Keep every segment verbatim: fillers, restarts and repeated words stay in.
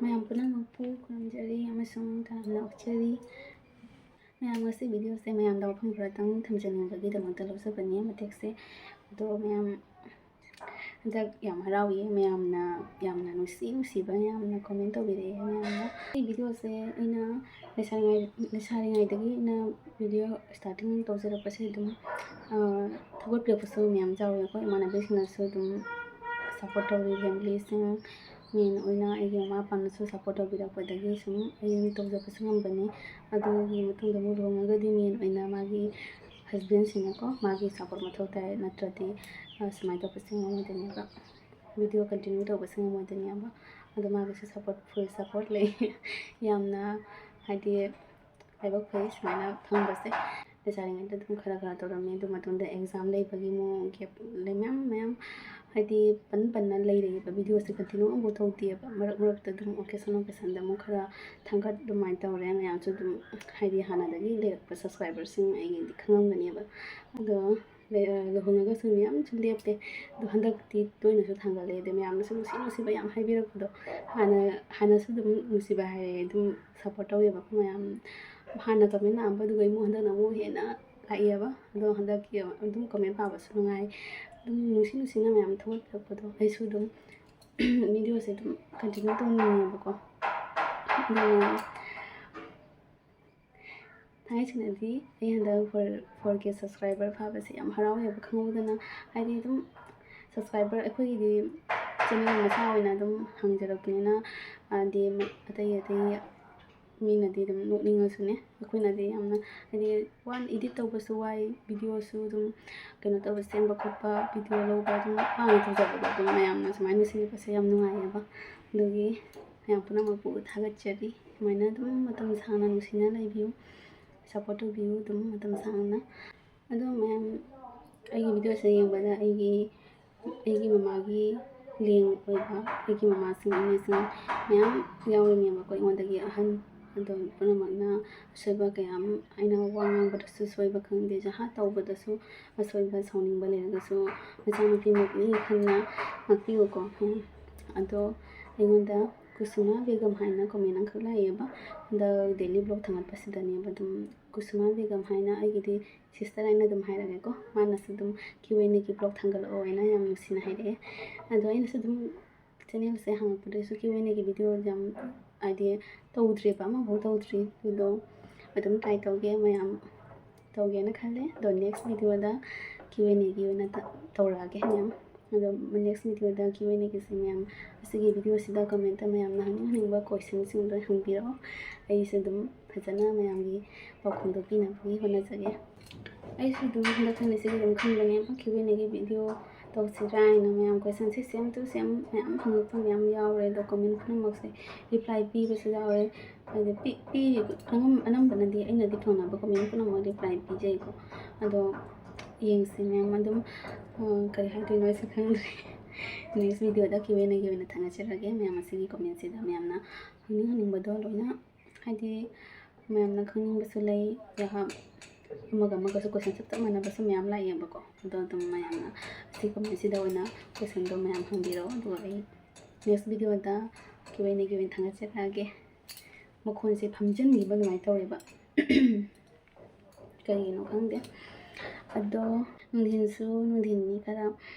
ꯃꯌꯥꯝ ꯄꯨꯝꯅꯃꯛꯄꯨ ꯈꯨꯔꯨꯝꯖꯔꯤ ꯑꯃꯁꯨꯡ ꯇꯔꯥꯝꯅ ꯑꯣꯛꯆꯔꯤ꯫ ꯃꯌꯥꯝ, ꯉꯁꯤ ꯚꯤꯗꯤꯑꯣꯁꯦ ꯃꯌꯥꯝꯗ ꯋꯥꯐꯝ ꯈꯔꯇꯪ ꯊꯝꯖꯅꯤꯡꯕꯒꯤꯗꯃꯛꯇ ꯂꯧꯖꯕꯅꯤ ꯃꯇꯦꯛꯁꯦ꯫ ꯑꯗꯣ ꯃꯌꯥꯝ, ꯍꯟꯗꯛ ꯌꯥꯝ ꯍꯔꯥꯎꯏ, ꯃꯌꯥꯝꯅ ꯌꯥꯝꯅ ꯅꯨꯡꯁꯤ ꯅꯨꯡꯁꯤꯕ ꯌꯥꯝꯅ ꯀꯣꯃꯦꯟ ꯇꯧꯕꯤꯔꯛꯑꯦ ꯃꯌꯥꯝꯅ꯫ ꯑꯩ ꯚꯤꯗꯤꯑꯣꯁꯦ ꯑꯩꯅ ꯂꯩꯁꯥꯔꯤꯉꯩ-, ꯂꯩꯁꯥꯔꯤꯉꯩꯗꯒꯤ ꯑꯩꯅ ꯚꯤꯗꯤꯑꯣ ꯁ꯭ꯇꯥꯔꯇꯤꯡ ꯇꯧꯖꯔꯛꯄꯁꯦ ꯑꯗꯨꯝ, ꯑ, ꯊꯥꯒꯠꯄꯤꯔꯛꯄꯁꯨ ꯃꯌꯥꯝ ꯌꯥꯎꯋꯦꯀꯣ꯫ ꯏꯃꯥꯟꯅꯕꯤꯁꯤꯡꯅꯁꯨ ꯑꯗꯨꯝ ꯁꯞꯄꯣꯔꯠ ꯇꯧꯔꯤ, ꯐꯦꯃꯤꯂꯤꯁꯤꯡ, ꯃꯦꯟ ꯑꯣꯏꯅ ꯑꯩꯒꯤ ꯃꯃꯥ ꯄꯥꯅꯁꯨ ꯁꯞꯄꯣꯔꯠ ꯇꯧꯕꯤꯔꯛꯄꯗꯒꯤ ꯁꯨꯝ ꯑꯩ ꯇꯧꯖꯕꯁꯨ ꯉꯝꯕꯅꯤ꯫ ꯑꯗꯨꯒꯤ ꯃꯇꯨꯡꯗ ꯑꯃꯨꯛ ꯂꯨꯍꯣꯡꯉꯒꯗꯤ ꯃꯦꯟ ꯑꯣꯏꯅ ꯃꯥꯒꯤ ꯍꯁꯕꯦꯟꯁꯤꯡꯅꯀꯣ, ꯃꯥꯒꯤ ꯁꯞꯄꯣꯔꯠ ꯃꯊꯧ ꯇꯥꯏ, ꯅꯠꯇ꯭ꯔꯗꯤ, ꯑ, ꯁꯨꯃꯥꯏꯅ ꯇꯧꯕꯁꯦ ꯉꯝꯃꯣꯏꯗꯣꯏꯅꯦꯕ, ꯚꯤꯗꯤꯑꯣ ꯀꯟꯇꯤꯅ꯭ꯌꯨ ꯇꯧꯕꯁꯦ ꯉꯝꯃꯣꯏꯗꯣꯏꯅꯦꯕ꯫ ꯑꯗꯣ ꯃꯥꯒꯤꯁꯨ ꯁꯞꯄꯣꯔꯠ, ꯐꯨꯜ ꯁꯞꯄꯣꯔꯠ ꯂꯩ꯫ ꯌꯥꯝꯅ, ꯍꯥꯏꯗꯤ, ꯂꯥꯏꯕꯛ ꯐꯩ ꯁꯨꯃꯥꯏꯅ ꯐꯪꯕꯁꯦ꯫ ꯂꯩꯁꯥꯔꯤꯉꯩꯗ ꯑꯗꯨꯝ ꯈꯔ ꯈꯔ ꯇꯧꯔꯝꯃꯤ, ꯑꯗꯨ ꯃꯇꯨꯡꯗ ꯑꯦꯛꯖꯥꯝ ꯂꯩꯕꯒꯤ ꯑꯃꯨꯛ ꯒꯦꯞ ꯂꯩ, ꯃꯌꯥꯝ ꯃꯌꯥꯝ, ꯍꯥꯏꯗꯤ, ꯄꯟ ꯄꯟꯅ ꯂꯩꯔꯛꯑꯦꯕ, ꯚꯤꯗꯤꯑꯣꯁꯦ ꯀꯟꯇꯤꯅ꯭ꯌꯨ ꯑꯃꯐꯥꯎ ꯇꯧꯗꯦꯕ꯫ ꯃꯔꯛ ꯃꯔꯛꯇ ꯑꯗꯨꯝ ꯑꯣꯀꯦꯁꯟ ꯑꯣꯀꯦꯁꯟꯗ ꯑꯃꯨꯛ ꯈꯔ ꯊꯥꯡꯒꯠ ꯑꯗꯨꯃꯥꯏꯅ ꯇꯧꯔꯦ꯫ ꯃꯌꯥꯝꯁꯨ ꯑꯗꯨꯝ, ꯍꯥꯏꯗꯤ, ꯍꯥꯟꯅꯗꯒꯤ ꯂꯩꯔꯛꯄ ꯁꯕꯁꯀ꯭ꯔꯥꯏꯕꯔꯁꯤꯡ ꯑꯩꯒꯤꯗꯤ ꯈꯪꯉꯝꯒꯅꯦꯕ꯫ ꯑꯗꯣ ꯂꯩ-, ꯑ, ꯂꯨꯍꯣꯡꯉꯒꯁꯨ ꯃꯌꯥꯝꯁꯨ ꯂꯦꯞꯄꯦ꯫ ꯑꯗꯣ ꯍꯟꯗꯛꯇꯤ ꯇꯣꯏꯅꯁꯨ ꯊꯥꯡꯒꯠꯂꯦ꯫ ꯑꯗꯩ ꯃꯌꯥꯝꯅꯁꯨ ꯅꯨꯡꯁꯤ ꯅꯨꯡꯁꯤꯕ ꯌꯥꯝ ꯍꯥꯏꯕꯤꯔꯛꯄꯗꯣ, ꯍꯥꯟꯅ, ꯍꯥꯟꯅꯁꯨ ꯑꯗꯨꯝ ꯅꯨꯡꯁꯤꯕ ꯍꯥꯏꯔꯦ, ꯑꯗꯨꯝ ꯁꯞꯄꯣꯔꯠ ꯇꯧꯋꯦꯕꯀꯣ ꯃꯌꯥꯝ꯫ ꯍꯥꯟꯅ ꯀꯃꯦꯟ ꯂꯥꯛꯑꯝꯕꯗꯨꯒ ꯑꯃꯨꯛ ꯍꯟꯗꯛꯅ ꯑꯃꯨꯛ ꯍꯦꯟꯅ ꯂꯥꯛꯑꯦꯕ꯫ ꯑꯗꯣ ꯍꯟꯗꯛꯀꯤ ꯑꯗꯨꯝ ꯀꯃꯦꯟ ꯄꯥꯕꯁꯨ ꯅꯨꯡꯉꯥꯏ꯫ ꯑꯗꯨꯝ ꯅꯨꯡꯁꯤ ꯅꯨꯡꯁꯤꯅ ꯃꯌꯥꯝ ꯊꯥꯒꯠꯄꯤꯔꯛꯄꯗꯣ ꯑꯩꯁꯨ ꯑꯗꯨꯝ ꯚꯤꯗꯤꯑꯣꯁꯦ ꯑꯗꯨꯝ ꯀꯟꯇꯤꯅ꯭ꯌꯨ ꯇꯧꯅꯤꯡꯉꯦꯕꯀꯣ꯫ ꯑꯗꯨꯅ ꯊꯥꯡꯉꯩꯁꯦꯡꯅꯗꯤ ꯑꯩ ꯍꯟꯗꯛ ꯐꯣꯔ, ꯐꯣꯔ ꯀꯦ ꯁꯕꯁꯀ꯭ꯔꯥꯏꯕꯔ ꯐꯥꯕꯁꯦ ꯌꯥꯝ ꯍꯔꯥꯎꯋꯦꯕ, ꯈꯪꯍꯧꯗꯅ꯫ ꯍꯥꯏꯗꯤ ꯑꯗꯨꯝ ꯁꯕꯁꯀ꯭ꯔꯥꯏꯕꯔ ꯑꯩꯈꯣꯏꯒꯤꯗꯤ ꯆꯦꯅꯦꯜ ꯃꯆꯥ ꯑꯣꯏꯅ ꯑꯗꯨꯝ ꯍꯥꯡꯖꯔꯛꯄꯅꯤꯅ, ꯍꯥꯏꯗꯤ ꯑꯇꯩ ꯑꯇꯩ ꯃꯤꯅꯗꯤ ꯑꯗꯨꯝ ꯅꯣꯛꯅꯤꯡꯉꯁꯨꯅꯦ, ꯑꯩꯈꯣꯏꯅꯗꯤ ꯌꯥꯝꯅ, ꯍꯥꯏꯗꯤ, ꯋꯥꯅ ꯏꯗꯤꯠ ꯇꯧꯕꯁꯨ ꯋꯥꯏ, ꯚꯤꯗꯤꯑꯣꯁꯨ ꯑꯗꯨꯝ ꯀꯩꯅꯣ ꯇꯧꯕ, ꯁꯦꯝꯕ ꯈꯣꯠꯄ, ꯚꯤꯗꯤꯑꯣ ꯂꯧꯕ ꯑꯗꯨꯝ ꯋꯥꯅ ꯇꯧꯖꯕꯗꯣ ꯑꯗꯨꯝ ꯃꯌꯥꯝꯅ ꯁꯨꯃꯥꯏꯅ ꯅꯨꯡꯁꯤꯕꯤꯕꯁꯦ ꯌꯥꯝ ꯅꯨꯡꯉꯥꯏꯌꯦꯕ꯫ ꯑꯗꯨꯒꯤ ꯃꯌꯥꯝ ꯄꯨꯝꯅꯃꯛꯄꯨ ꯊꯥꯒꯠꯆꯔꯤ꯫ ꯁꯨꯃꯥꯏꯅ ꯑꯗꯨꯝ ꯃꯇꯝ ꯁꯥꯡꯅ ꯅꯨꯡꯁꯤꯅ ꯂꯩꯕꯤꯌꯨ, ꯁꯞꯄꯣꯔꯠ ꯇꯧꯕꯤꯌꯨ ꯑꯗꯨꯝ ꯃꯇꯝ ꯁꯥꯡꯅ꯫ ꯑꯗꯣ ꯃꯌꯥꯝ ꯑꯩꯒꯤ ꯚꯤꯗꯤꯑꯣꯁꯦ ꯌꯦꯡꯕꯗ ꯑꯩꯒꯤ, ꯑꯩꯒꯤ ꯃꯃꯥꯒꯤ ꯂꯦꯡ ꯑꯣꯏꯕ ꯑꯩꯒꯤ ꯃꯃꯥꯁꯤꯡ, ꯏꯅꯦꯁꯤꯡ ꯃꯌꯥꯝ ꯌꯥꯎꯔꯤꯅꯦꯕꯀꯣ, ꯑꯩꯉꯣꯟꯗꯒꯤ ꯑꯍꯟ꯫ ꯑꯗꯣ ꯄꯨꯝꯅꯃꯛꯅ ꯑꯁꯣꯏꯕ ꯀꯌꯥ ꯑꯃ, ꯑꯩꯅ ꯋꯥ ꯉꯥꯡꯕꯗꯁꯨ ꯁꯣꯏꯕ ꯈꯪꯗꯦ, ꯖꯍꯥ ꯇꯧꯕꯗꯁꯨ ꯑꯁꯣꯏꯕ ꯁꯥꯎꯅꯤꯡꯕ ꯂꯩꯔꯒꯁꯨ ꯃꯆꯥꯅꯨꯄꯤꯃꯛꯅꯤ ꯈꯟꯅ ꯉꯥꯛꯄꯤꯌꯨꯀꯣ꯫ ꯑꯗꯣ ꯑꯩꯉꯣꯟꯗ ꯀꯨꯁꯨꯃꯥ ꯕꯦꯒꯝ ꯍꯥꯏꯅ comment ꯑꯃꯈꯛ ꯂꯥꯛꯑꯦꯕ꯫ ꯍꯟꯗꯛ daily vlog ꯊꯥꯡꯒꯠꯄꯁꯤꯗꯅꯦꯕ ꯑꯗꯨꯝ ꯀꯨꯁꯨꯃꯥ ꯕꯦꯒꯝ ꯍꯥꯏꯅ ꯑꯩꯒꯤꯗꯤ sister ꯍꯥꯏꯅ ꯑꯗꯨꯝ ꯍꯥꯏꯔꯒꯦꯀꯣ꯫ ꯃꯥꯅꯁꯨ ꯑꯗꯨꯝ Q and Aꯒꯤ vlog ꯊꯥꯡꯒꯠꯂꯛꯑꯣ ꯍꯥꯏꯅ ꯌꯥꯝ ꯅꯨꯡꯁꯤꯅ ꯍꯥꯏꯔꯛꯑꯦ꯫ ꯑꯗꯣ ꯑꯩꯅꯁꯨ ꯑꯗꯨꯝ channelꯁꯦ ꯍꯥꯡꯉꯛꯄꯗꯁꯨ Q and Aꯒꯤ video ꯌꯥꯝ ꯍꯥꯏꯗꯤ ꯇꯧꯗ꯭ꯔꯤꯕ, ꯑꯃꯐꯥꯎ ꯇꯧꯗ꯭ꯔꯤ꯫ ꯑꯗꯨꯗꯣ ꯑꯗꯨꯝ try ꯇꯧꯒꯦ, ꯃꯌꯥꯝ ꯇꯧꯒꯦꯅ ꯈꯜꯂꯦ꯫ ꯑꯗꯣ next videoꯗ Q and Aꯒꯤ ꯑꯣꯏꯅ ꯇ-, ꯇꯧꯔꯛꯑꯒꯦ ꯃꯌꯥꯝ꯫ ꯑꯗꯣ next videoꯗ Q and Aꯒꯤꯁꯦ ꯃꯌꯥꯝ ꯑꯁꯤꯒꯤ videoꯁꯤꯗ commentꯇ ꯃꯌꯥꯝꯅ ꯍꯪꯅꯤꯡ ꯍꯪꯅꯤꯡꯕ questionꯁꯤꯡꯗꯣ ꯍꯪꯕꯤꯔꯛꯑꯣ꯫ ꯑꯩꯁꯨ ꯑꯗꯨꯝ ꯐꯖꯅ ꯃꯌꯥꯝꯒꯤ ꯄꯥꯎꯈꯨꯝꯗꯣ ꯄꯤꯅꯕꯒꯤ ꯍꯣꯠꯅꯖꯒꯦ꯫ ꯑꯩꯁꯨ ꯑꯗꯨꯝ ꯍꯟꯗꯛ ꯊꯪꯅꯤꯁꯤꯒꯤ ꯑꯗꯨꯝ ꯈꯟꯕꯅꯦ, Q and Aꯒꯤ video ꯇꯧꯁꯤꯔꯥ ꯍꯥꯏꯅ ꯃꯌꯥꯝ question same to same ꯃꯌꯥꯝ ꯍꯪꯉꯛꯄ ꯃꯌꯥꯝ ꯌꯥꯎꯔꯦ꯫ ꯑꯗꯣ comment ꯄꯨꯝꯅꯃꯛꯁꯦ reply ꯄꯤꯕꯁꯨ ꯌꯥꯎꯔꯦ꯫ ꯍꯥꯏꯗꯤ ꯄꯤ-, ꯄꯤ-, ꯑꯉꯝ-, ꯑꯅꯝꯕꯅꯗꯤ ꯑꯩꯅꯗꯤ ꯐꯪꯅꯕ comment ꯄꯨꯝꯅꯃꯛ reply ꯄꯤꯖꯩꯀꯣ꯫ ꯑꯗꯣ ꯌꯦꯡꯁꯤ ꯃꯌꯥꯝ ꯑꯗꯨꯝ, ꯑ, ꯀꯔꯤ ꯍꯥꯏꯗꯣꯏꯅꯣ ꯑꯩꯁꯨ ꯈꯪꯗ꯭ꯔꯦ꯫ Next videoꯗ Q and Aꯒꯤ ꯑꯣꯏꯅ ꯊꯥꯒꯠꯆꯔꯒꯦ ꯃꯌꯥꯝ ꯑꯁꯤꯒꯤ commentꯁꯤꯗ ꯃꯌꯥꯝꯅ ꯍꯪꯅꯤꯡ ꯍꯪꯅꯤꯡꯕꯗꯣ ꯂꯣꯏꯅ, ꯍꯥꯏꯗꯤ ꯃꯌꯥꯝꯅ ꯈꯪꯅꯤꯡꯕꯁꯨ ꯂꯩ, ꯑꯃꯒ ꯑꯃꯒꯁꯨ question ꯆꯞ ꯆꯞ ꯃꯥꯟꯅꯕꯁꯨ ꯃꯌꯥꯝ ꯂꯥꯛꯑꯦꯕꯀꯣ꯫ ꯑꯗꯣ ꯑꯗꯨꯝ ꯃꯌꯥꯝꯅ ꯁꯤ commentꯁꯤꯗ ꯑꯣꯏꯅ questionꯗꯣ ꯃꯌꯥꯝ ꯍꯪꯕꯤꯔꯛꯑꯣ, ꯑꯗꯨꯒ ꯑꯩ next videoꯗ Q and Aꯒꯤ ꯑꯣꯏꯅ ꯊꯥꯒꯠꯆꯔꯛꯑꯒꯦ꯫ ꯃꯈꯣꯟꯁꯦ ꯐꯝꯖꯤꯟꯈꯤꯕ ꯑꯗꯨꯃꯥꯏꯅ ꯇꯧꯋꯦꯕ꯫ ꯀꯔꯤꯒꯤꯅꯣ ꯈꯪꯗꯦ꯫ ꯑꯗꯣ ꯅꯨꯡꯊꯤꯜꯁꯨ ꯅꯨꯡꯊꯤꯜꯅꯤ ꯈꯔ,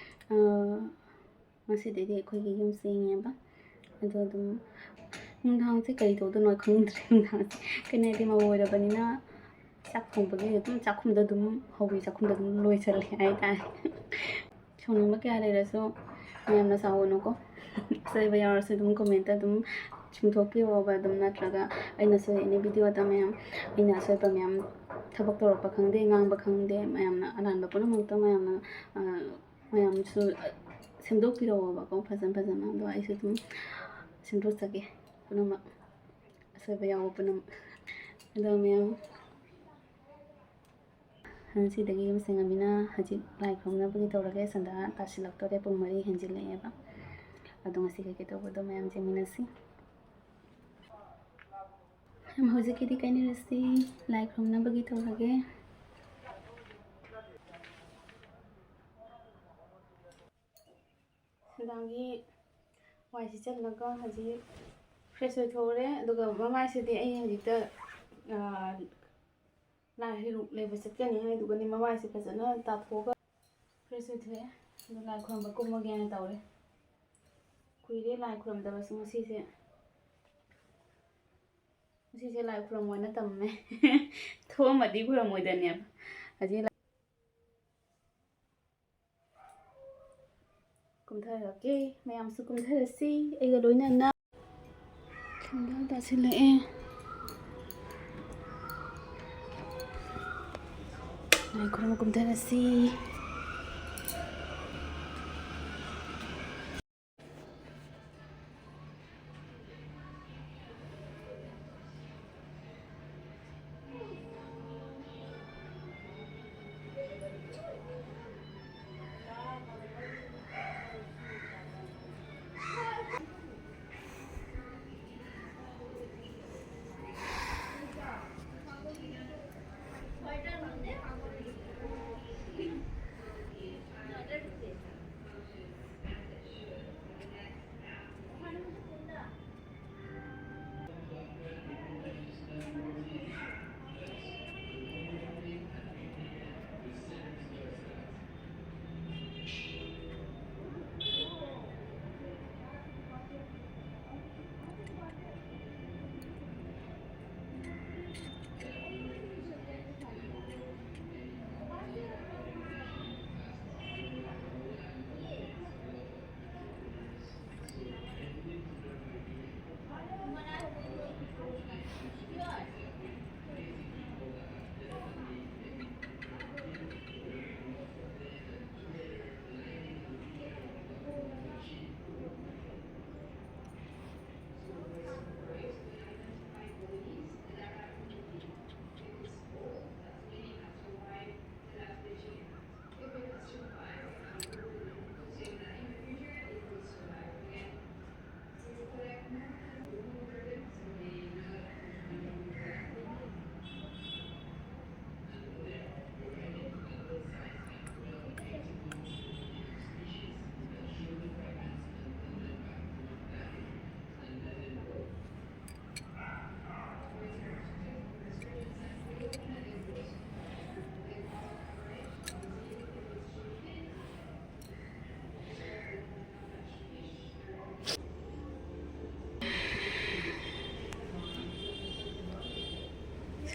ꯑ, ꯉꯁꯤꯗꯩꯗꯤ ꯑꯩꯈꯣꯏꯒꯤ ꯌꯨꯝ ꯁꯦꯡꯉꯦꯕ꯫ ꯑꯗꯣ ꯑꯗꯨꯝ ꯅꯨꯡꯗꯥꯡꯁꯦ ꯀꯔꯤ ꯇꯧꯗꯣꯏꯅꯣ ꯈꯪꯗ꯭ꯔꯦ꯫ ꯅꯨꯡꯗꯥꯡꯁꯦ ꯀꯩꯅꯣ ꯍꯥꯏꯗꯤ ꯃꯧ ꯑꯣꯏꯔꯕꯅꯤꯅ ꯆꯥꯛ ꯊꯣꯡꯕꯒꯤ ꯑꯗꯨꯝ ꯆꯥꯛꯈꯨꯝꯗ ꯑꯗꯨꯝ ꯍꯧꯕꯤ ꯆꯥꯛꯈꯨꯝꯗ ꯑꯗꯨꯝ ꯂꯣꯏꯁꯜꯂꯦ ꯍꯥꯏꯇꯥꯔꯦ꯫ ꯁꯥꯎꯅꯤꯡꯕ ꯀꯌꯥ ꯂꯩꯔꯁꯨ ꯃꯌꯥꯝꯅ ꯁꯥꯎꯒꯅꯨꯀꯣ꯫ ꯑꯁꯣꯏꯕ ꯌꯥꯎꯔꯁꯨ ꯑꯗꯨꯝ commentꯇ ꯑꯗꯨꯝ ꯆꯨꯝꯊꯣꯛꯄꯤꯔꯛꯑꯣꯕ ꯑꯗꯨꯝ, ꯅꯠꯇ꯭ꯔꯒ ꯑꯩꯅꯁꯨ any videoꯗ ꯃꯌꯥꯝ, ꯑꯩꯅ ꯑꯁꯣꯏꯕ ꯃꯌꯥꯝ ꯊꯕꯛ ꯇꯧꯔꯛꯄ ꯈꯪꯗꯦ, ꯉꯥꯡꯕ ꯈꯪꯗꯦ, ꯃꯌꯥꯝꯅ ꯑꯔꯥꯟꯕ ꯄꯨꯝꯅꯃꯛꯇ ꯃꯌꯥꯝꯅ, ꯑ, ꯃꯌꯥꯝꯁꯨ ꯁꯦꯝꯗꯣꯛꯄꯤꯔꯛꯑꯣꯕꯀꯣ ꯐꯖ ꯐꯖꯅ꯫ ꯑꯗꯣ ꯑꯩꯁꯨ ꯑꯗꯨꯝ ꯁꯦꯝꯗꯣꯛꯆꯒꯦ ꯄꯨꯝꯅꯃꯛ, ꯑꯁꯣꯏꯕ ꯌꯥꯎꯕ ꯄꯨꯝꯅꯃꯛ꯫ ꯑꯗꯣ ꯃꯌꯥꯝ ꯉꯁꯤꯗꯒꯤ ꯌꯨꯝ ꯁꯦꯡꯉꯃꯤꯅ ꯍꯧꯖꯤꯛ ꯂꯥꯏ ꯈꯨꯔꯨꯝꯅꯕꯒꯤ ꯇꯧꯔꯒꯦ꯫ ꯁꯟꯗꯥ ꯇꯥꯁꯤꯜꯂꯛꯇꯣꯔꯦ, ꯄꯨꯡ ꯃꯔꯤ ꯍꯦꯟꯖꯤꯜꯂꯛꯑꯦꯕ꯫ ꯑꯗꯣ ꯉꯁꯤ ꯀꯩꯀꯩ ꯇꯧꯕꯗꯣ ꯃꯌꯥꯝ ꯌꯦꯡꯃꯤꯟꯅꯁꯤ꯫ ꯃꯌꯥꯝ ꯍꯧꯖꯤꯛꯀꯤꯗꯤ ꯀꯥꯏꯅꯔꯁꯤ, ꯂꯥꯏ ꯈꯨꯔꯨꯝꯅꯕꯒꯤ ꯇꯧꯔꯒꯦ꯫ ꯁꯟꯗꯥꯒꯤ ꯋꯥꯏ ꯁꯤꯠꯆꯜꯂꯒ ꯍꯧꯖꯤꯛ Fresh ꯑꯣꯏꯊꯣꯛꯎꯔꯦ, ꯑꯗꯨꯒ ꯃꯃꯥꯏꯁꯤꯗꯤ ꯑꯩ ꯍꯧꯖꯤꯛꯇ, ꯑꯥ, ꯂꯥꯏ ꯍꯩꯔꯨꯛ ꯂꯩꯕ ꯆꯠꯀꯅꯤ ꯍꯥꯏꯗꯨꯒꯅꯦ, ꯃꯃꯥꯏꯁꯦ ꯐꯖꯅ ꯇꯥꯊꯣꯛꯑꯒ fresh ꯑꯣꯏꯊꯣꯛꯑꯦ꯫ ꯑꯗꯨ ꯂꯥꯏ ꯈꯨꯔꯨꯝꯕ ꯀꯨꯝꯃꯒꯦꯅ ꯇꯧꯔꯦ꯫ ꯀꯨꯏꯔꯦ ꯂꯥꯏ ꯈꯨꯔꯨꯝꯗꯕꯁꯨ ꯉꯁꯤꯁꯦ꯫ ꯉꯁꯤꯁꯦ ꯂꯥꯏ ꯈꯨꯔꯨꯝꯃꯣꯅ ꯇꯝꯃꯦ꯫ ꯊꯣꯛꯑꯝꯃꯗꯤ ꯈꯨꯔꯨꯝꯃꯣꯏꯗꯅꯦꯕ꯫ ꯍꯧꯖꯤꯛ ꯂꯥꯏ ꯀꯨꯝꯊꯔꯛꯀꯦ, ꯃꯌꯥꯝꯁꯨ ꯀꯨꯝꯊꯔꯁꯤ ꯑꯩꯒ ꯂꯣꯏꯅꯅ꯫ ꯈꯪꯗꯦ, ꯇꯥꯁꯤꯜꯂꯛꯑꯦ꯫ ꯂꯥꯏ ꯈꯨꯔꯨꯝꯕ ꯀꯨꯝꯊꯔꯁꯤ꯫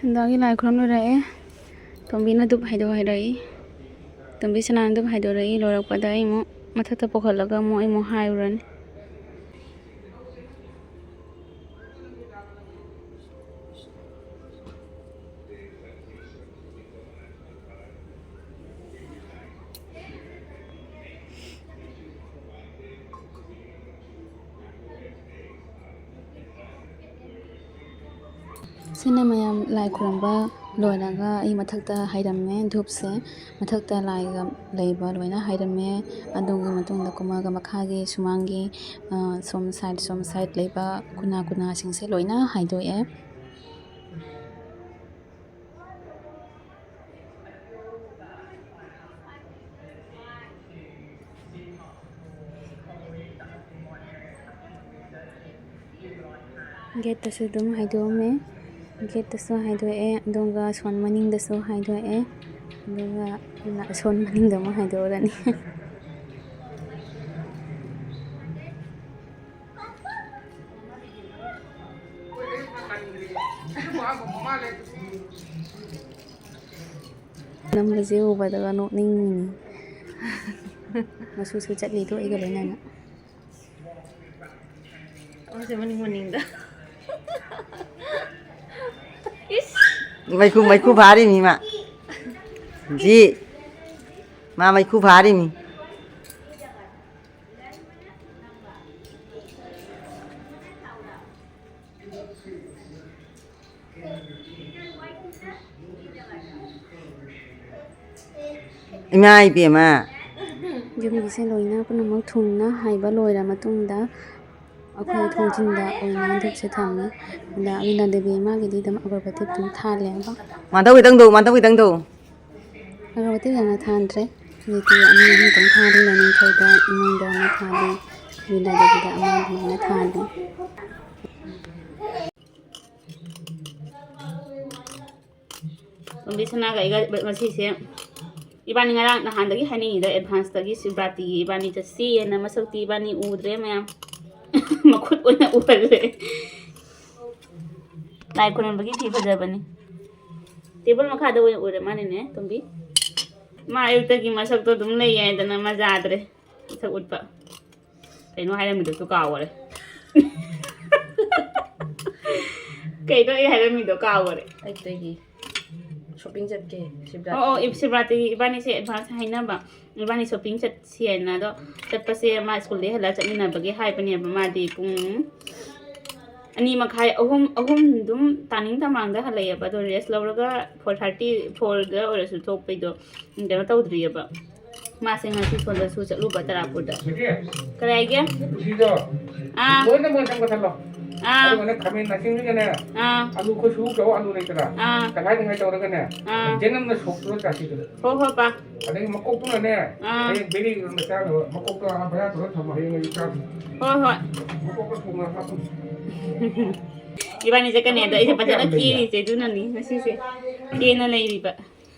ꯁꯟꯗꯥꯒꯤ ꯂꯥꯏ ꯈꯨꯔꯨꯝ ꯂꯣꯏꯔꯛꯑꯦ꯫ ꯇꯣꯝꯕꯤꯅ ꯙꯨꯞ ꯍꯩꯗꯣꯛ ꯍꯩꯔꯛꯏ꯫ ꯇꯣꯝꯕꯤ ꯁꯅꯥꯅ ꯙꯨꯞ ꯍꯩꯗꯣꯔꯛꯏ꯫ ꯂꯣꯏꯔꯛꯄꯗ ꯑꯩ ꯑꯃꯨꯛ ꯃꯊꯛꯇ ꯄꯨꯈꯠꯂꯒ ꯑꯃꯨꯛ ꯑꯩ ꯑꯃꯨꯛ ꯍꯥꯏꯔꯨꯔꯅꯤ꯫ ꯁꯤꯅ ꯃꯌꯥꯝ ꯂꯥꯏ ꯈꯨꯔꯨꯝꯕ ꯂꯣꯏꯔꯒ ꯑꯩ ꯃꯊꯛꯇ ꯍꯩꯔꯝꯃꯦ꯫ ꯙꯨꯞꯁꯦ ꯃꯊꯛꯇ ꯂꯥꯏꯒ ꯂꯩꯕ ꯂꯣꯏꯅ ꯍꯩꯔꯝꯃꯦ꯫ ꯑꯗꯨꯒꯤ ꯃꯇꯨꯡꯗ ꯀꯨꯝꯃꯒ ꯃꯈꯥꯒꯤ ꯁꯨꯃꯥꯡꯒꯤ, ꯑ, ꯁꯣꯝ side, ꯁꯣꯝ side ꯂꯩꯕ ꯈꯨꯅꯥ ꯈꯨꯅꯥꯁꯤꯡꯁꯦ ꯂꯣꯏꯅ ꯍꯥꯏꯗꯣꯛꯑꯦ꯫ Gateꯇꯁꯨ ꯑꯗꯨꯝ ꯍꯥꯏꯗꯣꯛꯑꯝꯃꯦ꯫ Gateꯇꯁꯨ ꯍꯥꯏꯗꯣꯛꯑꯦ, ꯑꯗꯨꯒ ꯁꯣꯝ ꯃꯅꯤꯡꯗꯁꯨ ꯍꯥꯏꯗꯣꯛꯑꯦ, ꯑꯗꯨꯒ ꯁꯣꯝ ꯃꯅꯤꯡꯗ ꯑꯃꯨꯛ ꯍꯥꯏꯗꯣꯛꯎꯔꯅꯤ꯫ ꯅꯝꯕꯁꯦ ꯎꯕꯗꯒ ꯅꯣꯛꯅꯤꯡꯉꯤꯅꯤ꯫ ꯃꯁꯨꯁꯨ ꯆꯠꯂꯤꯗꯣ ꯑꯩꯒ ꯂꯣꯏꯅꯅ꯫ ꯑꯃꯁꯦ ꯃꯅꯤꯡ ꯃꯅꯤꯡꯗ꯫ ꯏꯁ! ꯃꯩꯈꯨ, ꯃꯩꯈꯨ ꯐꯥꯔꯤꯃꯤ ꯃꯥ꯫ ꯖꯤ꯫ ꯃꯥ ꯃꯩꯈꯨ ꯐꯥꯔꯤꯃꯤ꯫ ꯏꯃꯥ ꯏꯕꯦꯝꯃ꯫ ꯌꯨꯝꯒꯤꯁꯦ ꯂꯣꯏꯅ ꯄꯨꯝꯅꯃꯛ ꯊꯨꯡꯅ ꯍꯥꯏꯕ ꯂꯣꯏꯔ ꯃꯇꯨꯡꯗ, ꯑꯩꯈꯣꯏ ꯊꯣꯡꯖꯤꯟꯗ ꯑꯣꯏꯅ ꯙꯨꯞꯁꯦ ꯊꯝꯃꯤ꯫ ꯑꯗ ꯃꯤꯅꯥ ꯗꯦꯕꯤ ꯃꯥꯒꯤꯗꯤ ꯑꯗꯨꯝ ꯑꯒꯔꯕꯇꯤ ꯑꯗꯨꯝ ꯊꯥꯜꯂꯦꯕ꯫ ꯃꯥꯙꯧ ꯈꯤꯇꯪ ꯇꯧ, ꯃꯥꯙꯧ ꯈꯤꯇꯪ ꯇꯧ꯫ ꯑꯒꯔꯕꯇꯤ ꯌꯥꯝꯅ ꯊꯥꯟꯗ꯭ꯔꯦ꯫ ꯍꯧꯖꯤꯛꯇꯤ ꯑꯅꯤ ꯑꯍꯨꯝꯇꯪ ꯊꯥꯜꯂꯤ, ꯂꯥꯏꯅꯤꯡꯊꯧꯗ, ꯏꯃꯨꯡꯗ ꯑꯃ ꯊꯥꯜꯂꯤ, ꯃꯤꯅꯥ ꯗꯦꯕꯤꯗ ꯑꯃ ꯑꯗꯨꯃꯥꯏꯅ ꯊꯥꯜꯂꯤ꯫ ꯇꯣꯝꯕꯤ ꯁꯅꯥꯒ ꯑꯩꯒ ꯉꯁꯤꯁꯦ, ꯏꯕꯥꯅꯤ ꯉꯔꯥꯡ ꯅꯍꯥꯟꯗꯒꯤ ꯍꯥꯏꯅꯤꯡꯉꯤꯗ, advanceꯇꯒꯤ ꯁꯤꯕꯔꯥꯇꯤꯒꯤ ꯏꯕꯥꯅꯤ ꯆꯠꯁꯤꯌꯦꯅ꯫ ꯃꯁꯛꯇꯤ ꯏꯕꯥꯅꯤ ꯎꯗ꯭ꯔꯦ ꯃꯌꯥꯝ꯫ ꯃꯈꯨꯠ ꯑꯣꯏꯅ ꯎꯍꯜꯂꯦ꯫ ꯂꯥꯏ ꯈꯨꯔꯨꯝꯕꯒꯤ ꯐꯤ ꯐꯖꯕꯅꯤ꯫ ꯇꯦꯕꯜ ꯃꯈꯥꯗ ꯑꯣꯏꯅ ꯎꯔꯦ ꯃꯥꯅꯤꯅꯦ, ꯇꯣꯝꯕꯤ꯫ ꯃꯥ ꯑꯌꯨꯛꯇꯒꯤ ꯃꯁꯛꯇꯣ ꯑꯗꯨꯝ ꯂꯩ ꯍꯥꯏꯗꯅ ꯃꯖꯥꯗ꯭ꯔꯦ꯫ ꯃꯁꯛ ꯎꯠꯄ꯫ ꯀꯩꯅꯣ ꯍꯥꯏꯔꯝꯃꯤꯗꯨꯁꯨ ꯀꯥꯎꯈꯔꯦ꯫ ꯀꯩꯅꯣ ꯑꯩ ꯍꯥꯏꯔꯝꯃꯤꯗꯣ ꯀꯥꯎꯈꯔꯦ꯫ ꯑꯩꯇꯩꯒꯤ shopping ꯆꯠꯀꯦ, ꯁꯤꯕ꯭ꯔꯥ꯫ ꯑꯣ, ꯑꯣ, ꯏꯕ-, ꯁꯤꯕ꯭ꯔꯥꯇꯤꯒꯤ ꯏꯕꯥꯅꯤꯁꯦ advance ꯍꯥꯏꯅꯕ꯫ ꯏꯕꯥꯅꯤ shopping ꯆꯠꯁꯤ ꯍꯥꯏꯅ꯫ ꯑꯗꯣ ꯆꯠꯄꯁꯦ ꯃꯥ ꯁ꯭ꯀꯨꯜꯗꯒꯤ ꯍꯜꯂꯛꯑ ꯆꯠꯃꯤꯟꯅꯕꯒꯤ ꯍꯥꯏꯕꯅꯦꯕ꯫ ꯃꯥꯗꯤ ꯄꯨꯡ ꯑꯅꯤ ꯃꯈꯥꯏ, ꯑꯍꯨꯝ, ꯑꯍꯨꯝ ꯑꯗꯨꯝ ꯇꯥꯅꯤꯡ ꯇꯃꯥꯡꯗ ꯍꯜꯂꯛꯑꯦꯕ꯫ ꯑꯗꯣ rest ꯂꯧꯔꯒ four thirty, fourꯗ ꯑꯣꯏꯔꯁꯨ ꯊꯣꯛꯄꯩꯗꯣ ꯀꯩꯅꯣ ꯇꯧꯗ꯭ꯔꯤꯑꯕ꯫ ꯃꯥꯁꯦ ꯉꯁꯤ ꯁꯣꯝꯗꯁꯨ ꯆꯠꯂꯨꯕ ꯇꯔꯥꯄꯨꯔꯗ꯫ ꯀꯔꯤ ꯍꯥꯏꯒꯦ? ꯎꯇꯤꯗꯣ ꯑꯥ꯫ ꯂꯣꯏꯅ ꯃꯣꯟ ꯆꯪꯕ ꯊꯜꯂꯣ꯫ ꯑꯥ꯫ ꯑꯗꯨꯒꯅꯦ ꯈꯥꯃꯦꯟ ꯑꯁꯤꯟꯕꯤꯒꯅꯦ, ꯑꯥ꯫ ꯑꯂꯨ ꯑꯩꯈꯣꯏ ꯁꯨ ꯆꯧ ꯑꯂꯨ ꯂꯩꯇ꯭ꯔꯥ? ꯑꯥ꯫ ꯇꯪꯈꯥꯏ ꯇꯪꯈꯥꯏ ꯇꯧꯔꯒꯅꯦ, ꯑꯥ꯫ ꯖꯦꯅꯝꯅ ꯁꯣꯛꯇꯨꯒ ꯆꯥꯁꯤꯗꯅ꯫ ꯍꯣ ꯍꯣ ꯄꯥ꯫ ꯑꯗꯒꯤ ꯃꯀꯣꯛꯇꯨꯅꯅꯦ, ꯑꯥ꯫ ꯍꯌꯦꯡ ꯕꯦꯔꯤ ꯏꯔꯣꯟꯕ ꯆꯥꯅꯕ ꯃꯀꯣꯛꯇꯣ ꯑꯥ ꯚꯔꯥ ꯇꯧꯔ ꯊꯝꯃꯣ, ꯍꯌꯦꯡ ꯑꯌꯨꯛ ꯆꯥꯁꯤ꯫ ꯍꯣꯏ ꯍꯣꯏ꯫ ꯃꯀꯣꯛꯇꯣ ꯊꯣꯡꯉꯒ ꯍꯥꯞꯄꯨ꯫ ꯏꯕꯥꯅꯤ ꯆꯠꯀꯅꯤ ꯑꯗꯣ ꯑꯩꯁꯦ ꯐꯖꯅ ꯀꯦꯔꯤꯁꯦ ꯑꯗꯨꯅꯅꯤ ꯉꯁꯤꯁꯦ꯫ ꯀꯦꯅ ꯂꯩꯔꯤꯕ꯫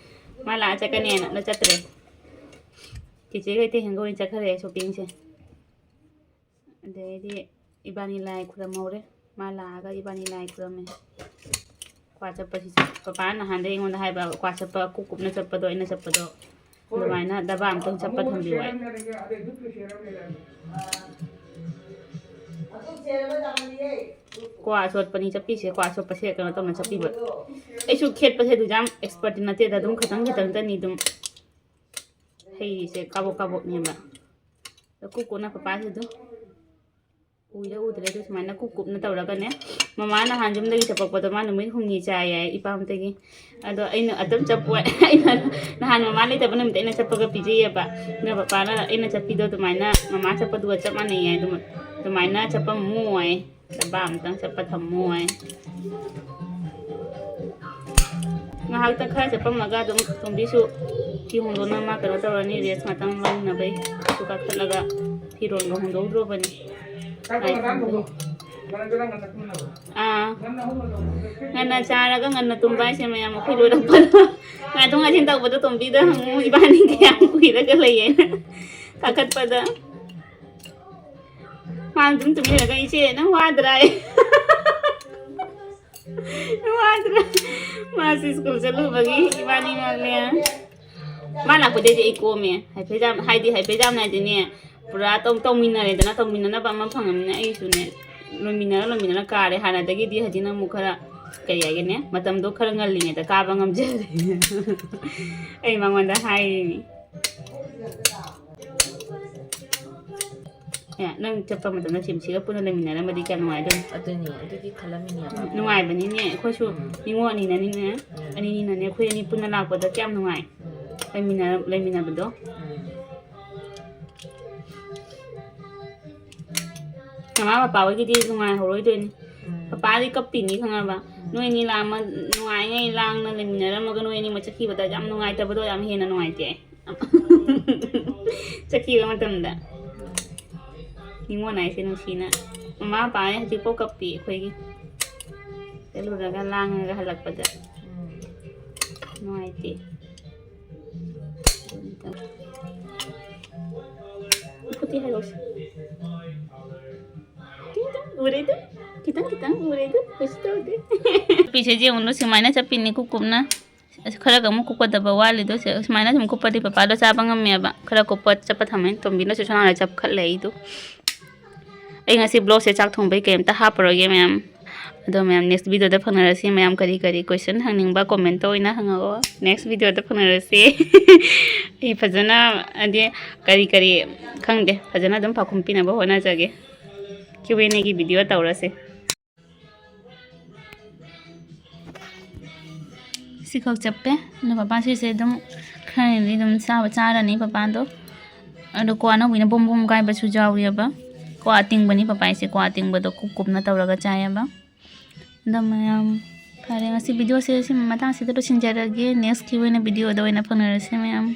ꯃꯥ ꯂꯥꯛꯑ ꯆꯠꯀꯅꯦꯅ ꯑꯗ ꯆꯠꯇ꯭ꯔꯦ꯫ ꯆꯦꯆꯦ ꯀꯩꯊꯦꯜ ꯍꯦꯟꯒ ꯑꯣꯏꯅ ꯆꯠꯈ꯭ꯔꯦ shoppingꯁꯦ꯫ ꯑꯗꯩꯗꯤ ꯏꯕꯥꯅꯤ ꯂꯥꯏ ꯈꯨꯔꯝꯍꯧꯔꯦ꯫ ꯃꯥ ꯂꯥꯛꯑꯒ ꯏꯕꯥꯅꯤ ꯂꯥꯏ ꯈꯨꯔꯝꯃꯦ꯫ ꯀ꯭ꯋꯥ ꯆꯠꯄꯁꯤꯁꯨ ꯄꯄꯥꯅ ꯅꯍꯥꯟꯗꯩ ꯑꯩꯉꯣꯟꯗ ꯍꯥꯏꯕ, ꯀ꯭ꯋꯥ ꯆꯠꯄ ꯀꯨꯞ ꯀꯨꯞꯅ ꯆꯠꯄꯗꯣ, ꯑꯩꯅ ꯆꯠꯄꯗꯣ ꯑꯗꯨꯃꯥꯏꯅ ꯗꯕꯥ ꯑꯝꯇꯪ ꯆꯠꯄ ꯊꯝꯕꯤꯌꯨ ꯍꯥꯏ꯫ ꯀ꯭ꯋꯥ ꯑꯆꯣꯠꯄꯅꯤ ꯆꯠꯄꯤꯁꯦ, ꯀ꯭ꯋꯥ ꯑꯆꯣꯠꯄꯁꯦ ꯀꯩꯅꯣ ꯇꯧꯅ ꯆꯠꯄꯤꯕ꯫ ꯑꯩꯁꯨ ꯈꯦꯠꯄꯁꯦ ꯑꯗꯨ ꯌꯥꯝ expertꯇꯤ ꯅꯠꯇꯦꯗ, ꯑꯗꯨꯝ ꯈꯇꯪ ꯈꯇꯪꯇꯅꯤ ꯑꯗꯨꯝ ꯍꯩꯔꯤꯁꯦ, ꯀꯥꯕꯣꯛ ꯀꯥꯕꯣꯛꯅꯦꯕ꯫ ꯑꯗꯣ ꯀꯨꯞ ꯀꯨꯞꯅ ꯄꯄꯥꯁꯦ ꯑꯗꯨꯝ ꯎꯏꯔ ꯎꯗ꯭ꯔꯦ ꯑꯗꯨ ꯁꯨꯃꯥꯏꯅ ꯀꯨꯞ ꯀꯨꯞꯅ ꯇꯧꯔꯒꯅꯦ꯫ ꯃꯃꯥ ꯅꯍꯥꯟ ꯌꯨꯝꯗꯒꯤ ꯆꯠꯄꯛꯄꯗꯣ ꯃꯥ ꯅꯨꯃꯤꯠ ꯍꯨꯝꯅꯤ ꯆꯥꯏ ꯍꯥꯏ ꯏꯄꯥꯝꯗꯒꯤ꯫ ꯑꯗꯣ ꯑꯩꯅ ꯑꯗꯨꯝ ꯆꯠꯄ, ꯑꯩꯅ ꯅꯍꯥꯟ ꯃꯃꯥ ꯂꯩꯇꯕ ꯅꯨꯃꯤꯠꯇ ꯑꯩꯅ ꯆꯠꯄꯒ ꯄꯤꯖꯩꯌꯦꯕ꯫ ꯑꯗꯣ ꯄꯄꯥꯅ ꯑꯩꯅ ꯆꯠꯄꯤꯗꯣ ꯑꯗꯨꯃꯥꯏꯅ ꯃꯃꯥ ꯆꯠꯄꯗꯨꯒ ꯆꯞ ꯃꯥꯟꯅꯩ ꯍꯥꯏ꯫ ꯑꯗꯨꯝ ꯑꯗꯨꯃꯥꯏꯅ ꯆꯠꯄꯝꯃꯨ ꯍꯥꯏ꯫ ꯆꯕꯥ ꯑꯝꯇꯪ ꯆꯠꯄ ꯊꯝꯃꯣ ꯍꯥꯏ꯫ ꯉꯥꯏꯍꯥꯛꯇꯪ ꯈꯔ ꯆꯠꯄꯝꯃꯒ ꯑꯗꯨꯝ ꯇꯣꯝꯕꯤꯁꯨ ꯐꯤ ꯍꯣꯡꯗꯣꯛꯅꯕ ꯃꯥ ꯀꯩꯅꯣ ꯇꯧꯔꯅꯤ, rest ꯉꯥꯛꯇꯪ ꯂꯧꯅꯕꯩ꯫ ꯑꯗꯨ ꯀꯥꯈꯠꯂꯒ ꯐꯤꯔꯣꯟꯒ ꯍꯣꯡꯗꯣꯛꯎꯗ꯭ꯔꯣꯕꯅꯤ꯫ ꯑꯥ꯫ ꯉꯟꯅ ꯆꯥꯔꯒ ꯉꯟꯅ ꯇꯨꯝꯕ ꯍꯥꯏꯁꯦ ꯃꯌꯥꯝ ꯑꯩꯈꯣꯏ ꯂꯣꯏꯔꯛꯄꯗꯣ꯫ ꯉꯥꯏꯊꯣꯛ ꯉꯥꯏꯁꯤꯟ ꯇꯧꯕꯗꯣ ꯇꯣꯝꯕꯤꯗ ꯍꯪꯉꯨ, ꯏꯕꯥꯅꯤ ꯀꯌꯥꯝ ꯀꯨꯏꯔꯒ ꯂꯩꯌꯦꯅ꯫ ꯀꯥꯈꯠꯄꯗ꯫ ꯃꯥꯅ ꯑꯗꯨꯝ ꯇꯨꯃꯤꯟꯅꯔꯒ, "ꯏꯆꯦ, ꯅꯪ ꯋꯥꯗ꯭ꯔꯥ?" ꯋꯥꯗ꯭ꯔꯥ? ꯃꯥꯁꯤ ꯁ꯭ꯀꯨꯜ ꯆꯠꯂꯨꯕꯒꯤ ꯏꯕꯥꯅꯤꯃꯛꯅꯦ꯫ ꯃꯥ ꯂꯥꯛꯄꯗꯩꯗꯤ ꯑꯩ ꯀꯣꯝꯃꯦ꯫ ꯍꯥꯏꯐꯦꯠ ꯌꯥꯝ, ꯍꯥꯏꯗꯤ ꯍꯥꯏꯐꯦꯠ ꯌꯥꯝ ꯍꯥꯏꯗꯤꯅꯦ, ꯄꯨꯔꯥ ꯇꯧ-, ꯇꯧꯃꯤꯟꯅꯔꯦꯗꯅ, ꯇꯧꯃꯤꯟꯅꯅꯕ ꯑꯃ ꯐꯪꯉꯕꯅꯤꯅ ꯑꯩꯁꯨꯅꯦ ꯂꯣꯏꯃꯤꯟꯅꯔ ꯂꯣꯏꯃꯤꯟꯅꯔ ꯀꯥꯔꯦ꯫ ꯍꯥꯟꯅꯗꯒꯤꯗꯤ ꯍꯧꯖꯤꯛꯅ ꯑꯃꯨꯛ ꯈꯔ, ꯀꯔꯤ ꯍꯥꯏꯒꯅꯤ, ꯃꯇꯝꯗꯣ ꯈꯔ ꯉꯜꯂꯤꯉꯩꯗ ꯀꯥꯕ ꯉꯝꯖꯔꯦ꯫ ꯑꯩ ꯃꯉꯣꯟꯗ ꯍꯥꯏꯔꯤꯅꯤ꯫ ꯑꯦ, ꯅꯪ ꯆꯠꯄ ꯃꯇꯝꯗ ꯁꯤꯝꯁꯤꯒ ꯄꯨꯟꯅ ꯂꯩꯃꯤꯟꯅꯔꯝꯃꯗꯤ ꯀꯌꯥꯝ ꯅꯨꯡꯉꯥꯏꯗꯣꯏꯅꯣ? ꯑꯗꯨꯅꯤ, ꯑꯗꯨꯗꯤ ꯈꯜꯂꯝꯃꯤꯅꯦꯕ꯫ ꯅꯨꯡꯉꯥꯏꯕꯅꯤꯅꯦ, ꯑꯩꯈꯣꯏꯁꯨ ꯎꯝ꯫ ꯅꯤꯉꯣꯜ ꯑꯅꯤꯅꯅꯤꯅꯦ, ꯎꯝ꯫ ꯑꯅꯤꯅꯤꯅꯅꯦ, ꯑꯩꯈꯣꯏ ꯑꯅꯤ ꯄꯨꯟꯅ ꯂꯥꯛꯄꯗ ꯀꯌꯥꯝ ꯅꯨꯡꯉꯥꯏ꯫ ꯎꯝ꯫ ꯂꯩꯃꯤꯟꯅ-, ꯂꯩꯃꯤꯟꯅꯕꯗꯣ꯫ ꯎꯝ꯫ ꯃꯃꯥ ꯄꯄꯥ ꯍꯣꯏꯒꯤꯗꯤ ꯅꯨꯡꯉꯥꯏꯍꯧꯔꯣꯏꯗꯣꯏꯅꯤ꯫ ꯎꯝ꯫ ꯄꯄꯥꯗꯤ ꯀꯞꯄꯤꯅꯤ ꯈꯪꯉꯕ? ꯎꯝ꯫ ꯅꯣꯏ ꯑꯅꯤ ꯂꯥꯛꯑꯝꯃ-, ꯅꯨꯡꯉꯥꯏꯉꯩ ꯂꯥꯡꯅ ꯂꯩꯃꯤꯟꯅꯔꯝꯃꯒ ꯅꯣꯏ ꯑꯅꯤꯃꯛ ꯆꯠꯈꯤꯕꯗ ꯌꯥꯝ ꯅꯨꯡꯉꯥꯏꯇꯕꯗꯣ ꯌꯥꯝ ꯍꯦꯟꯅ ꯅꯨꯡꯉꯥꯏꯇꯦ ꯑꯩ꯫ ꯆꯠꯈꯤꯕ ꯃꯇꯝꯗ꯫ ꯅꯤꯉꯣꯜ ꯍꯥꯏꯁꯦ ꯅꯨꯡꯁꯤꯅ꯫ ꯃꯃꯥ ꯃꯄꯥ ꯍꯧꯖꯤꯛꯐꯥꯎ ꯀꯞꯄꯤ ꯑꯩꯈꯣꯏꯒꯤ꯫ ꯆꯠꯂꯨꯔꯒ ꯂꯥꯡꯉꯒ ꯍꯜꯂꯛꯄꯗ꯫ ꯎꯝ꯫ ꯅꯨꯡꯉꯥꯏꯇꯦ꯫ ꯈꯨꯠꯇꯤ ꯍꯥꯏꯔꯛꯑꯣꯁꯦ꯫ ꯈꯤꯇꯪ ꯎꯔꯦꯗ꯫ ꯈꯤꯇꯪ ꯈꯤꯇꯪ ꯎꯔꯦꯗ꯫ ꯀꯩꯁꯨ ꯇꯧꯗꯦ꯫ ꯆꯠꯄꯤꯁꯦ ꯌꯦꯡꯉꯨꯅꯨ, ꯁꯨꯃꯥꯏꯅ ꯆꯠꯄꯤꯅꯤ ꯀꯨꯞ ꯀꯨꯞꯅ꯫ ꯑꯁ, ꯈꯔꯒ ꯑꯃꯨꯛ ꯀꯨꯞꯀꯗꯕ ꯋꯥꯠꯂꯤꯗꯣ꯫ ꯁꯦ, ꯁꯨꯃꯥꯏꯅ ꯁꯨꯝ ꯀꯨꯞꯄꯗꯤ ꯄꯄꯥꯗꯣ ꯆꯥꯕ ꯉꯝꯃꯦꯕ꯫ ꯈꯔ ꯀꯨꯞꯄ ꯆꯠꯄ ꯊꯝꯃꯦ꯫ ꯇꯣꯝꯕꯤꯅꯁꯨ ꯁꯣꯝ ꯅꯥꯀꯟꯗ ꯆꯞꯈꯠꯂꯦ ꯑꯩꯗꯣ꯫ ꯑꯩ ꯉꯁꯤ vlogꯁꯦ ꯆꯥꯛ ꯊꯣꯡꯕꯩ ꯀꯩꯝꯇ ꯍꯥꯞꯄꯔꯣꯏꯒꯦ ꯃꯌꯥꯝ꯫ ꯑꯗꯣ ꯃꯌꯥꯝ next videoꯗ ꯐꯪꯅꯔꯁꯤ꯫ ꯃꯌꯥꯝ ꯀꯔꯤ ꯀꯔꯤ question ꯍꯪꯅꯤꯡꯕ commentꯇ ꯑꯣꯏꯅ ꯍꯪꯉꯛꯑꯣ꯫ Next videoꯗ ꯐꯪꯅꯔꯁꯤ꯫ ꯑꯩ ꯐꯖꯅ, ꯍꯥꯏꯗꯤ, ꯀꯔꯤ ꯀꯔꯤ ꯈꯪꯗꯦ, ꯐꯖꯅ ꯑꯗꯨꯝ ꯄꯥꯎꯈꯨꯝ ꯄꯤꯅꯕ ꯍꯣꯠꯅꯖꯒꯦ꯫ Q and Aꯒꯤ video ꯇꯧꯔꯁꯦ꯫ ꯁꯤꯈꯛ ꯆꯞꯄꯦ꯫ ꯑꯗꯣ ꯄꯄꯥ ꯁꯤꯁꯦ ꯑꯗꯨꯝ ꯈꯔꯅꯤꯗꯤ ꯑꯗꯨꯝ ꯆꯥꯕ ꯆꯥꯔꯅꯤ ꯄꯄꯥꯗꯣ꯫ ꯑꯗꯣ ꯀ꯭ꯋꯥ ꯑꯅꯧꯕꯤꯅ ꯕꯣꯝ ꯕꯣꯝ ꯀꯥꯏꯕꯁꯨ ꯌꯥꯎꯔꯤꯑꯕ꯫ ꯀ꯭ꯋꯥ ꯑꯇꯤꯡꯕꯅꯤ ꯄꯄꯥ ꯍꯥꯏꯁꯦ, ꯀ꯭ꯋꯥ ꯑꯇꯤꯡꯕꯗꯣ ꯀꯨꯞ ꯀꯨꯞꯅ ꯇꯧꯔꯒ ꯆꯥꯏꯑꯕ꯫ ꯑꯗꯣ ꯃꯌꯥꯝ, ꯐꯔꯦ, ꯉꯁꯤ videoꯁꯦ ꯁꯤ ꯃꯇꯥꯡꯁꯤꯗ ꯂꯣꯏꯁꯤꯟꯖꯔꯒꯦ꯫ Nextꯀꯤ ꯑꯣꯏꯅ videoꯗ ꯑꯣꯏꯅ ꯐꯪꯅꯔꯁꯦ ꯃꯌꯥꯝ꯫